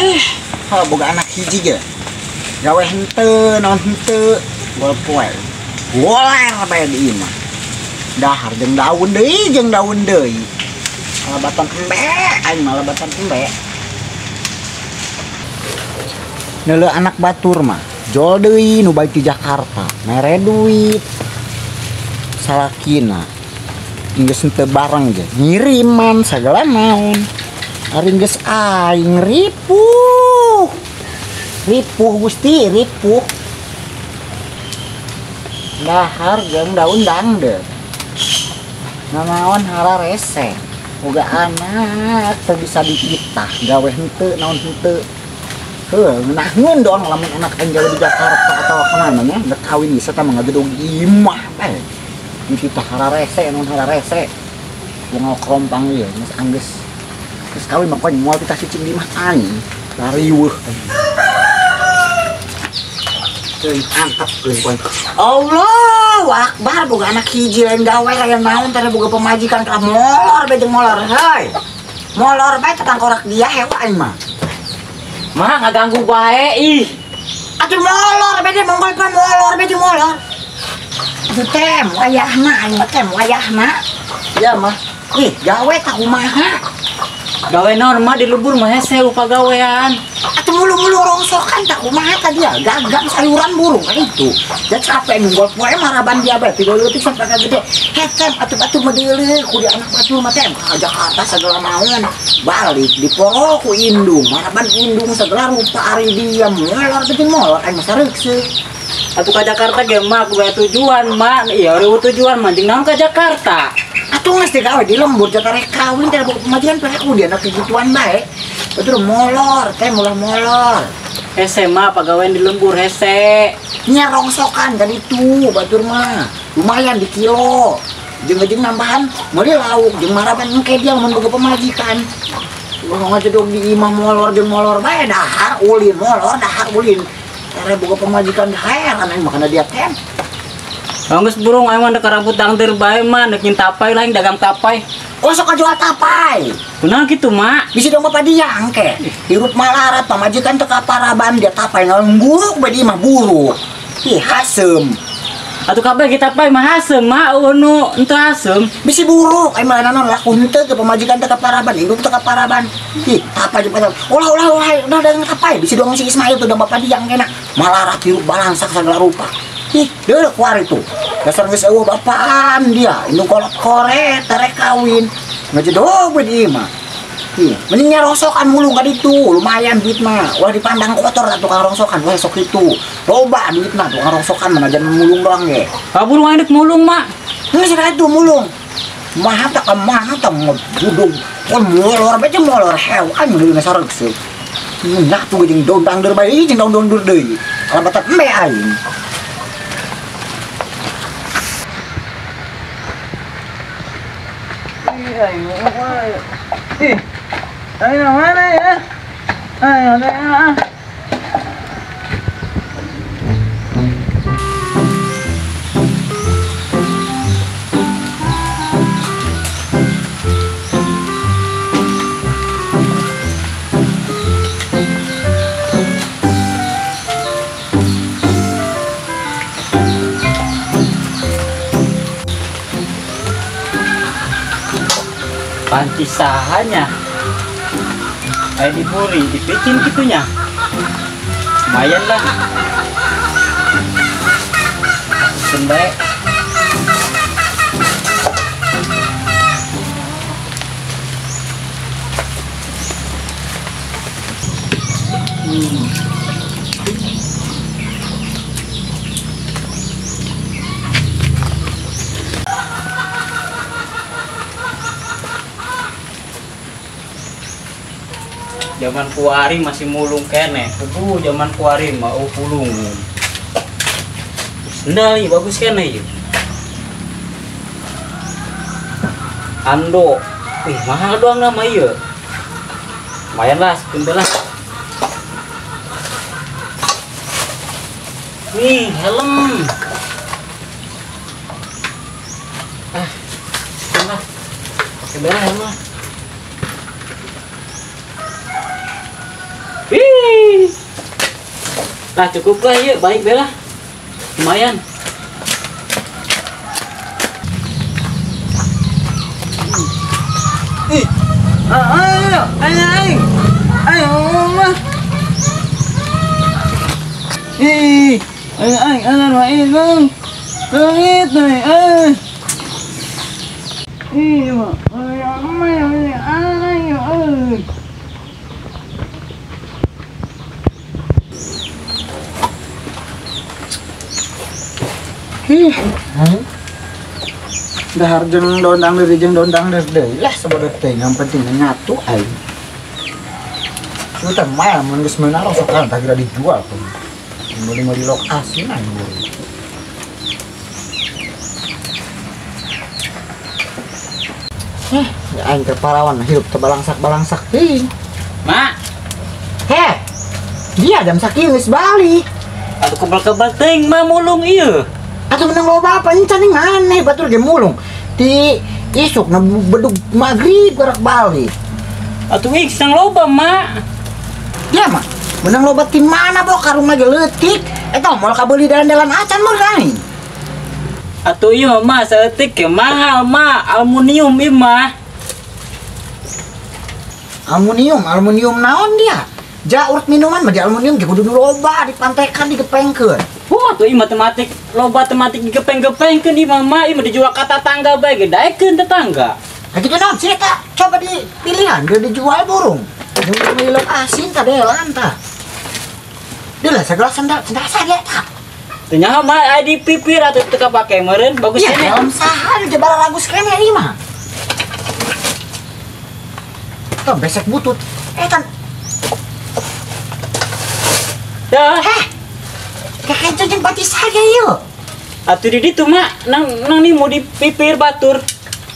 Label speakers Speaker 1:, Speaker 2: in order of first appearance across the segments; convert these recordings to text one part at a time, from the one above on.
Speaker 1: Ih, kalau boga anak hiji ge. Gawe henteu, naon henteu, gol poe. Goler bae di imah. Dahar jeung daun deui, jeung daun deui. Kalabatan embe, aing mah labatan embe. Neuleuh anak batur mah, jol deui nu balik di Jakarta, mere duit. Salakina geus henteu bareng ge, ngiriman sagala naon. Ari geus aing ripuh. Ripuh Gusti, ripuh. Dahar jeung daun dangdeu. Nanaon hararese. Boga anak teu bisa dititah, gawe henteu naon henteu. Heuh, ngeunaheun doang lamun anak aing gawe di Jakarta atawa ka mana nya, geus kawin geus eta mah ngagedog imah bae. Dititah hararese naon hararese. Wong krompang ieu geus anggeus. Geus kawin mah koin moal titah cicing di imah aing. Lariweuh. Angkat koin. Allahu Akbar, boga anak hiji lain gawe lain naon teh boga pamajikan ka molor bae jeung molor heuy. Molor bae tetangkorak dia hewa aing mah.
Speaker 2: Mah ngaganggu bae ih.
Speaker 1: Atuh molor bae jeung mongol pan molor bae jeung molor. Atuh tem wayahna aing mah tem wayahna. Ya mah. Ih, gawe tah kumaha?
Speaker 2: Gawe naon mah di lembur mah hese pagawean.
Speaker 1: Atuh mulu-mulu rongsokan tak kumaha tadi ya, gagang sayuran burung kan itu. Ya capek nunggol poe maraban dia bae tiga leutik sampai ka gede. Hetem atuh-atuh mah deuleuh ku di anak batur mah tem ka Jakarta sagala naon. Balik diporo ku indung, maraban indung sagala rupa ari dia molor teh molor aing mah sareukseuk.
Speaker 2: Atuh ka Jakarta ge mah ku bae tujuan mah, ieu riweuh tujuan mah jeung naon ka Jakarta.
Speaker 1: Atuh geus digawe di lembur jatah kawin teh boga pamajikan peh ku dia anak kegituan bae. Betul molor teh mulah molor.
Speaker 2: Hese mah pagawean di lembur hese.
Speaker 1: Nya rongsokan kan itu batur mah. Lumayan di kilo. Jeung-jeung nambahan meuli lauk jeung maraban engke dia mun boga pamajikan. Ulah ngajedog di imah molor jeung molor bae dahar ulin molor dahar ulin. Tere boga pamajikan heran aing makana dia tem.
Speaker 2: Geus burung aing mah rambut dangder bae mah nek tapai lain dagang tapai.
Speaker 1: Oh sok jual tapai.
Speaker 2: Kunaon kitu mak?
Speaker 1: Bisi dong bapak dia engke. Hirup malarat pamajikan teu kaparaban dia tapai ngalung buruk bae di imah buruk. Ih haseum.
Speaker 2: Atuh kabeh kita tapai mah haseum mak nu henteu haseum.
Speaker 1: Bisi buruk aing mah naon laku henteu ke pamajikan teu kaparaban indung teu kaparaban. Ih tapai jeung ulah ulah ulah udah dagang tapai bisi dong si Ismail tuh dong bapak dia engke malarat hirup balangsak sagala rupa. Ih, deuleuh keluar itu. Dasar geus eueuh bapaan dia, indung kolot koret terek kawin. Ngajedog we di imah. Ih, mending rongsokan mulung ka ditu, lumayan duit mah. Ulah dipandang kotor lah tukang rongsokan, wah sok itu. Loba duit mah tukang rongsokan mah najan mulung doang ge.
Speaker 2: Kabur wae deuk mulung mak.
Speaker 1: Geus itu mulung. Mah tah ka mana tah ngedudung. Kon molor bae jeung molor hew aing meuli sareuk seuh. Nah tuh jeung daun dangder bae jeung daun dangder deui. Kalabatan embe aing.
Speaker 3: Ih, ayo mana ya? Ayo deh.
Speaker 2: Panci sahanya kayak diburi, dipicin gitunya lumayan lah sendek. Zaman kuari masih mulung kene, kubu zaman kuari mau pulung. Sendal bagus kene yuk. Ando, wih mahal doang nama iya. Lumayan lah, sebentar lah. Wih helm. Ah, lah. Pakai merah helm lah. Wih, Lah cukup lah ieu, baik be lah. Lumayan.
Speaker 3: Ih. Ayo, ayo, ayo, mah. Ih, ayo, ayo, ayo, ayo, ayo. Ih, mah, ayo, ayo, ayo, ayo.
Speaker 1: Ih, dahar jeung dondang deui jeung dondang deui lah sabodo teh yang penting nyatu aing. Sudah mah mun geus meunang rosokan tah kira dijual tuh. Meuli-meuli lokasi aing buru. Ya aing teh parawan hirup teh balangsak-balangsak teuing.
Speaker 2: Mak.
Speaker 1: Heh. Dia jam sakieu geus balik.
Speaker 2: Atuh kebal-kebal teuing mah mulung ieu.
Speaker 1: Atuh menang loba apa encan ning maneh batur ge mulung. Ti isuk na bedug magrib gerak balik.
Speaker 2: Atuh ik sang loba mak.
Speaker 1: Ya mah, menang loba ti mana bo karung ge leutik. Eta moal kabeuli dalan-dalan acan mah aing.
Speaker 2: Atuh ieu mah saeutik ge mahal mak, aluminium ieu mah.
Speaker 1: Aluminium, aluminium naon dia? Ja urut minuman mah di aluminium ge kudu loba dipantekan digepengkeun.
Speaker 2: Wah, tuh matematik, loba matematik digepeng-gepengkeun ieu mah, ieu mah dijual ka tetangga bae ge daekeun tetangga.
Speaker 1: Nah kitu naon sih eta? Coba dipilihan, dia dijual burung. Jeung meuli lauk asin tah delan tah. Deui lah segala sendal, sendal saha eta.
Speaker 2: Teu nyaho mah aya di pipir atuh teu kapake meureun, bagus
Speaker 1: ya,
Speaker 2: keneh.
Speaker 1: Dalam saha nu jebara lagus keneh ieu mah. Tah besek butut. Eta.
Speaker 2: Dah.
Speaker 1: Heh. Kakenco jeung pati saha ieu.
Speaker 2: Atuh di ditu mak, nang nang nimu di pipir batur.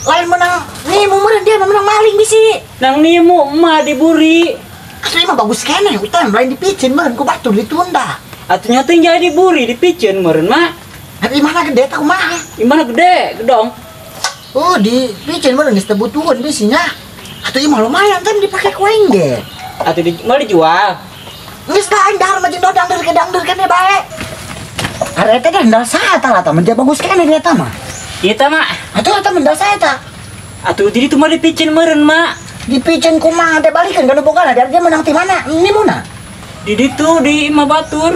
Speaker 1: Lain menang nimu meureun dia mah menang maling bisi.
Speaker 2: Nang nimu mah diburi.
Speaker 1: Atuh ieu mah bagus keneh utan lain dipicin meureun ku batur ditunda.
Speaker 2: Atuh nya teh jadi diburi dipicin meureun mak.
Speaker 1: Atuh imahna gede tah kumaha?
Speaker 2: Imahna gede, gedong.
Speaker 1: Oh, dipicin meureun geus teu butuheun bisinya. Atuh ieu mah lumayan kan dipake ku aing ge.
Speaker 2: Atuh di moal dijual.
Speaker 1: Geus lah aing dahar mah jeung dodang deui kedang deui keneh bae. Ari eta teh endal saha eta lah tah menja bagus keneh dia eta mah.
Speaker 2: Ieu tah mak.
Speaker 1: Atuh eta mendal saha eta.
Speaker 2: Atuh di ditu mah dipicin meureun mak.
Speaker 1: Dipicin kumaha teh balikeun ka nu bogana dia menang ti mana? Nimuna.
Speaker 2: Di ditu di imah batur.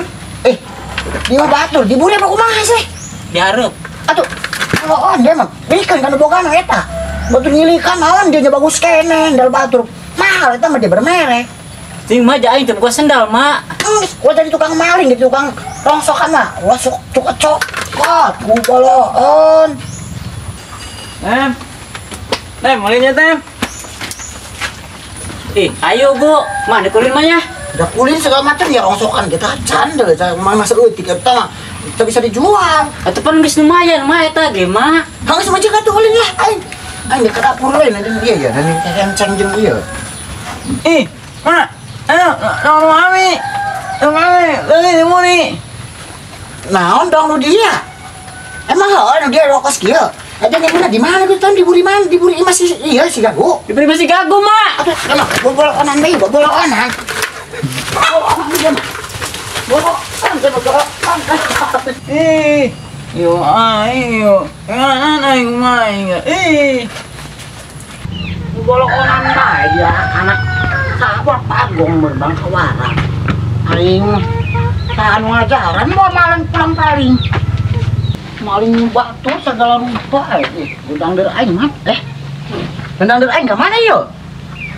Speaker 1: Di imah batur diburi apa kumaha sih?
Speaker 2: Dihareup.
Speaker 1: Atuh oh dia mah balikeun ka nu bogana eta. Batur ngilikan naon dia nya bagus keneh endal batur. Mahal eta mah dia bermerek.
Speaker 2: Ting mah aing teh buka sendal mak.
Speaker 1: Geus, gua jadi tukang maling, jadi tukang rongsokan mah. Gua sok cok cok, ku boloon.
Speaker 3: Tem. Tem, maulinya tem.
Speaker 2: Ih, ayo Bu, mah dikulin mah ya.
Speaker 1: Udah kulin segala macam ya rongsokan kita acan deh, mah saeutik eta mah teu bisa dijual.
Speaker 2: Atuh pan geus lumayan mah eta ge mah.
Speaker 1: Geus mah jeung atuh ulin lah aing. Aing ke dapur lain ada dia ya, dan kencang jeung ieu.
Speaker 3: Ih, mak. Ayo, naon mami. Mami, leuwih dimuri.
Speaker 1: Naon dong nu dia? Emang heuh nu dia rokos kieu. Eta nimuna di mana geus diburi mana? Diburi masih iya si gagu.
Speaker 2: Diburi masih gagu, mak.
Speaker 1: Atuh, emang bobolonan deui, bobolonan. Bobolonan dia mah. Bobolonan, bobolonan.
Speaker 3: Ih, yo ayo. Nganan aing mah aing. Ih.
Speaker 1: Bobolonan bae dia anak sahabat pagong berbang kawara. Aing tahan ngajaran mau maling pulang paling. Maling batu segala rupa gedang der aing mah. Gedang der aing ka mana ieu?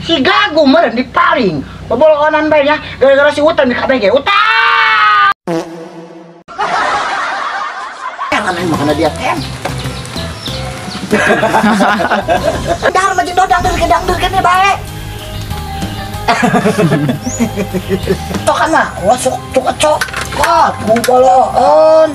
Speaker 1: Si gagu meureun di paling. Bobolonan bae nya gara-gara si Utan di KBG. Utan. Aing mah dia tem. Dahar mah jeung dodang deui kedang deui keneh bae. Tokan mah, wah sok cok cok, ku boloon.